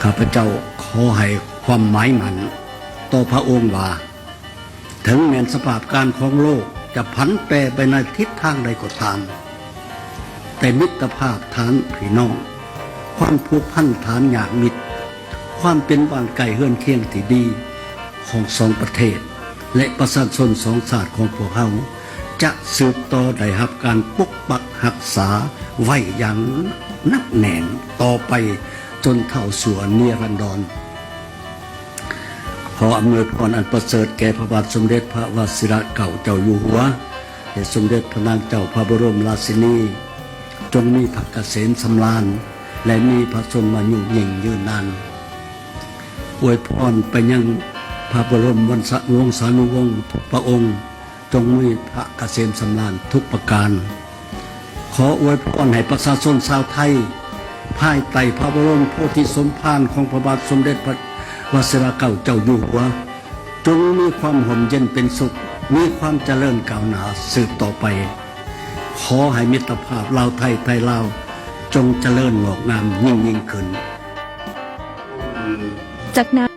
ຂ້າພະເຈົ້າຂໍໃຫ້ຄວາມໝາຍໝັ້ນຕໍ່ພະອົງວ່າ ເຖິງແມ່ນສະພາບການຂອງໂລກຈະຜັນແປໄປໃນທິດທາງໃດກໍຕາມ, ແຕ່ມິດຕະພາບທາງພີ່ນ້ອງ, ຄວາມຜູກພັນທາງຍາດມິດ, ຄວາມເປັນບ້ານໃກ້ເຮືອນຄຽງທີ່ດີຂອງສອງປະເທດ ແລະ ປະຊາຊົນສອງຊາດຂອງພວກເຮົາ ຈະສືບຕໍ່ໄດ້ຮັບການປົກປັກຮັກສາໄວ້ຢ່າງໜັກແໜ້ນຕໍ່ໄປ ຈົນເທົ່າຊົ່ວນິລັນດອນ. ຂໍອຳນວຍພອນອັນປະເສີດແກ່ພະບາດສົມເດັດພະວະຊິລະເກົ້າເຈົ້າຢູ່ຫົວ ແລະ ສົມເດັດພະນາງເຈົ້າພະບໍລົມລາຊິນີ ຈົ່ງມີພະກະເສມສຳລານ ແລະ ມີພະຊົນມາຍຸຍິ່ງຍືນນານ. ອວຍພອນໄປຍັງພະບໍລົມວົງສານຸວົງທຸກພະອົງ ຈົ່ງມີພະກະເສມສຳລານທຸກປະການ. ຂໍອວຍພອນໃຫ້ປະຊາຊົນຊາວໄທ ພາຍໃຕ້ພະບໍລົມໂພທິສົມພານຂອງພະບາດສົມເດັດພະວະຊິລະເກົ້າເຈົ້າຢູ່ຫົວ ຈົ່ງມີຄວາມຮົ່ມເຢັນເປັນສຸກ, ມີຄວາມຈະເລີນກ້າວໜ້າສືບຕໍ່ໄປ. ຂໍໃຫ້ມິດຕະພາບລາວໄທ ໄທລາວ ຈົ່ງຈະເລີນງອກງາມຍິ່ງໆຂຶ້ນ. ຈາກນັ້ນ